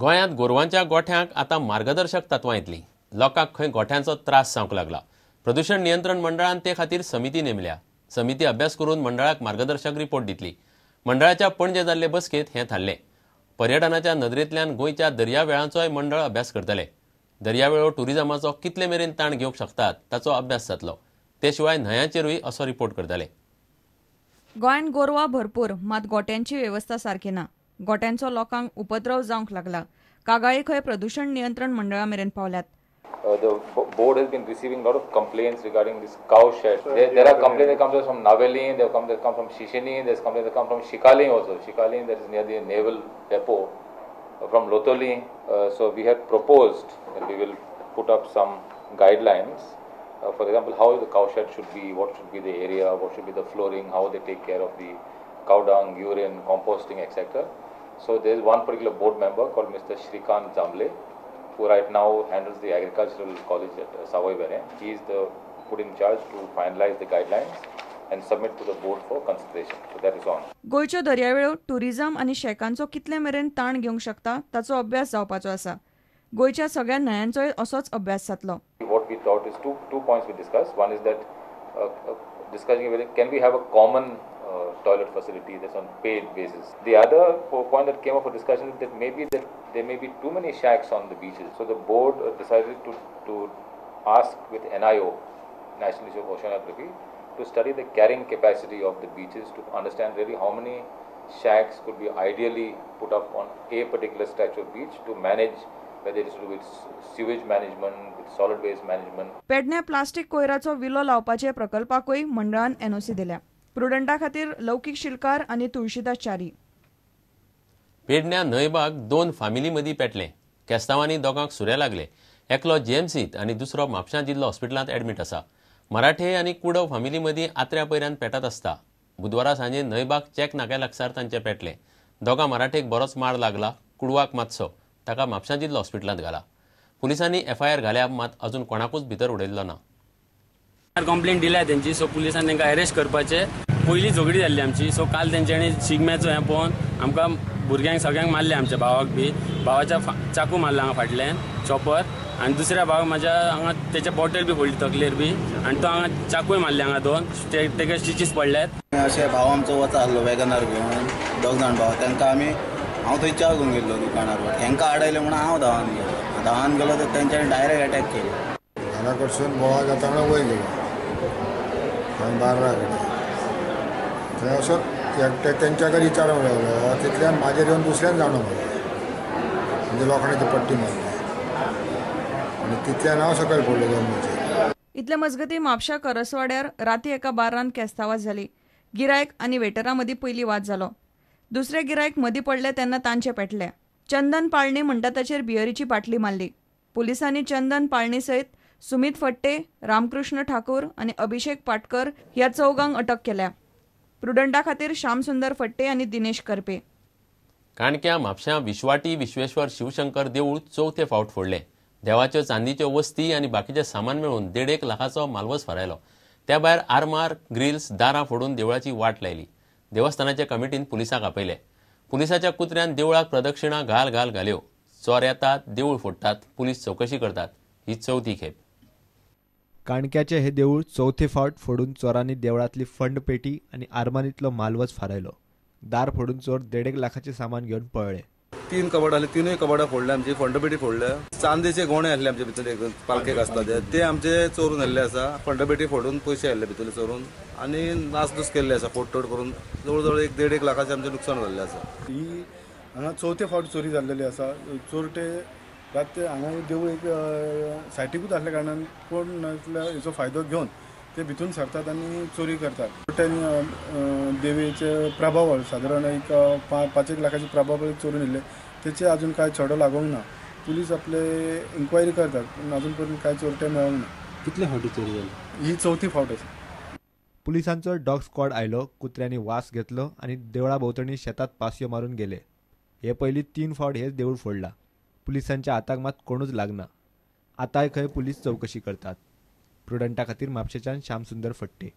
गोंयांत गोरवांच्या गोठ्यांक आतां मार्गदर्शक तत्वां येतलीं. लोकांक खंय गोठ्यांचो त्रास जावंक लागला. प्रदूषण नियंत्रण मंडळान ते खातीर समिती नेमल्या. समिती अभ्यास करून मंडळाक मार्गदर्शक रिपोर्ट दितली. मंडळाच्या पणजे जाल्ले बसकेंत हें थारलें. पर्यटनाच्या नदरेंतल्यान गोंयच्या दर्यावेळांचोय मंडळ अभ्यास करतले. दर्यावेळो टुरिझमाचो कितले मेरेन ताण घेवंक शकतात ताचो अभ्यास जातलो. ते शिवाय न्हंयांचेरूय असो रिपोर्ट करतले. गोंयांत गोरवां भरपूर, मात गोट्यांची वेवस्था सारकी ना. गोट्यांचो लोकांक उपद्रव जावंक लागला. कागाळी खंय प्रदूषण नियंत्रण मंडळा मेरेन पावल्यात. The board has been receiving a lot of complaints regarding this cow shed. There are complaints that come from Navelim, there come from Shishini, there's complaints that come from Shikalim also. Shikalim, that is near the naval depot, from Lotoli. So we have proposed that we will put up some guidelines. For example, how the cow shed should be, what should be the area, what should be the flooring, how they take care of the cow dung, urine, composting, etc. So there is one particular board member called Mr. Shrikant Zamble, who right now handles the agricultural college at Savoy Bere. He is the put in charge to finalize the guidelines and submit to the board for consideration. So that is on. गोंयच्यो दर्यावेळो tourism आनी शेकांचो कितले मेरेन ताण घेवंक शकता ताचो अभ्यास जावपाचो आसा. गोंयच्या सगळ्या न्हंयांचोय असोच अभ्यास जातलो. What we thought is two points we discussed. One is that discussing whether can we have a common toilet facility that's on paid basis. The other point that came up for discussion is that maybe that there may be too many shacks on the beaches. So the board decided to ask with NIO, National Institute of Oceanography, to study the carrying capacity of the beaches to understand really how many shacks could be ideally put up on a particular stretch of beach to manage, whether it is to do with sewage management, with solid waste management. Pedne plastic कोयराचो विलो लावपाचे प्रकल्पाकूय मंडळान NOC दिल्या. प्रुडंटा खातीर लौकीक शिलकार आनी तुळशीदास च्यारी. पेडण्या न्हंयबाग दोन family मदीं पेटलें. केस्तांवांनी दोगांक सुरे लागले. एकलो जीएमसींत आनी दुसरो म्हापशां जिल्लो हॉस्पिटलांत एडमीट आसा. मराठे आनी कुडव फामिली मदीं आत्र्या पयऱ्यान पेटत आसता. बुधवारा सांजे न्हंयबाग चेक नाक्या लागसार तांचें पेटलें. दोगां मराठेक बरोच मार लागला, कुडवाक मातसो, ताका म्हापशां जिल्लो हॉस्पिटलांत घाला. पुलिसांनी एफआयआर घाल्या, मात अजून कोणाकूच भितर उडयल्लो ना. कंप्लेंट दिल्या तेंची, सो पुलिसान तांकां अरेस्ट करपाचे. पयलीं झगडी जाल्ली आमची, सो काल तेंच्यांनी शिगम्याचो हें पळोवन आमकां भुरग्यांक सगळ्यांक मारले. आमच्या भावाक बी भावाच्या चाकू मारला हांगा फाटल्यान चॉपर, आनी दुसऱ्या भावाक म्हाज्या हांगा तेच्या बॉटल बी फोडली तकलेर बी, आनी तो हांगा चाकूय मारले हांगा दोन, तेका स्टिचीस पडल्यात. अशें भाव आमचो वता आसलो वॅगनार घेवन, दोग जाण भाव, तांकां आमी हांव थंय च्या घेवन गेल्लो दुकानार, तांकां आडयलें म्हणून हांव धांवन गेलो. धांवन गेलो तर तेंच्यांनी डायरेक्ट एटॅक केलो. घरा कडसून बोवाळ जाता म्हणून वयर गेलो थंय बार्रा कडेन, थंय असो एकटे तेंच्या कडेन विचारूंक लागलो. तितल्यान म्हाजेर येवन दुसऱ्यान जाणूंक लागलो, म्हणजे लोखणाची पट्टी मारली आनी तितल्यान हांव सकयल पडलो जमनीचेर. इतले मजगती म्हापशा करसवाड्यार राती एका बार्रान केस्तावाद जाली. गिरायक आनी वेटरा मदीं पयलीं वाद जालो. दुसरे गिरायक मदीं पडले तेन्ना तांचे पेटले. चंदन पाळणी म्हणटा ताचेर बियरीची बाटली मारली. पुलिसांनी चंदन पाळणी सयत सुमित फट्टे, रामकृष्ण ठाकूर आनी अभिषेक पाटकर ह्या चौगांक अटक केल्या. प्रुडंटा खातीर श्यामसुंदर फट्टे आनी दिनेश करपे. काणक्या म्हापशां विश्वाटी विश्वेश्वर शिवशंकर देवूळ चवथे फावट फोडलें. देवाच्यो चांदीच्यो वस्ती आनी बाकीचें सामान मेळून 1.5 लाखाचो मालवस फारायलो. त्या भायर आरमार, ग्रिल्स, दारां फोडून देवळाची वाट लायली. देवस्थानाच्या कमिटीन पुलिसांक आपयले. पुलिसाच्या कुत्र्यान देवळाक प्रदक्षिणा घाल घाल घाल्यो. चोर येतात, देवूळ फोडटात, पुलीस चवकशी करतात. ही चवथी खेप. काणक्याचे हे देवूळ चवथे फावट फोडून चोरांनी देवळांतली फंड पेटी आनी आरमारींतलो मालवज फारायलो. दार फोडून चोर 1.5 लाखाचे सामान घेवन पळ्ळे. 3 कबड आसले, 3 कबडां फोडले आमची, फंडपेटी फोडल्या. चांदीचे गोणे आसले आमचे भितर, एक पालखेक आसता ते आमचे चोरून हाडले आसा. फंडपेटी फोडून पयशे हाडले भितरले चोरून आनी नासधूस केल्ले आसा, फोडतोड करून. जवळ जवळ 1.5 लाखाचे आमचें नुकसान जाल्लें आसा. ही हांगा चवथे फावट चोरी जाल्लेली आसा. चोरटे रात हांगा देवूळ एक सायटीकूच आसल्या कारणान कोण नासल्यार हेचो फायदो घेवन ते भितून सरतात आनी चोरी करतात. चोरट्यांनी देवीचे प्रभावळ सादारण एक 5-1 लाखाचे प्रभावळ चोरून येयल्ले, तेचे अजून कांय छडो लागूंक ना. पुलीस आपले इन्क्वायरी करतात पूण अजून पर्यंत कांय चोरटे मेळोंक ना. कितले फावटी चोरी जाली? ही चवथी फावट आसा. पुलिसांचो डॉग स्क्वॉड आयलो, कुत्र्यांनी वास घेतलो आनी देवळा भोंवतणी शेतात पासयो मारून गेले. हे पयलीं 3 फावट हेच देवूळ फोडला. पुलिसांच्या हाताक मात कोणूच लागना. आतांय खंय पुलीस चवकशी करतात. प्रुडंटा खातीर म्हापशेच्यान श्यामसुंदर फट्टे.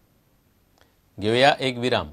घेवया एक विराम.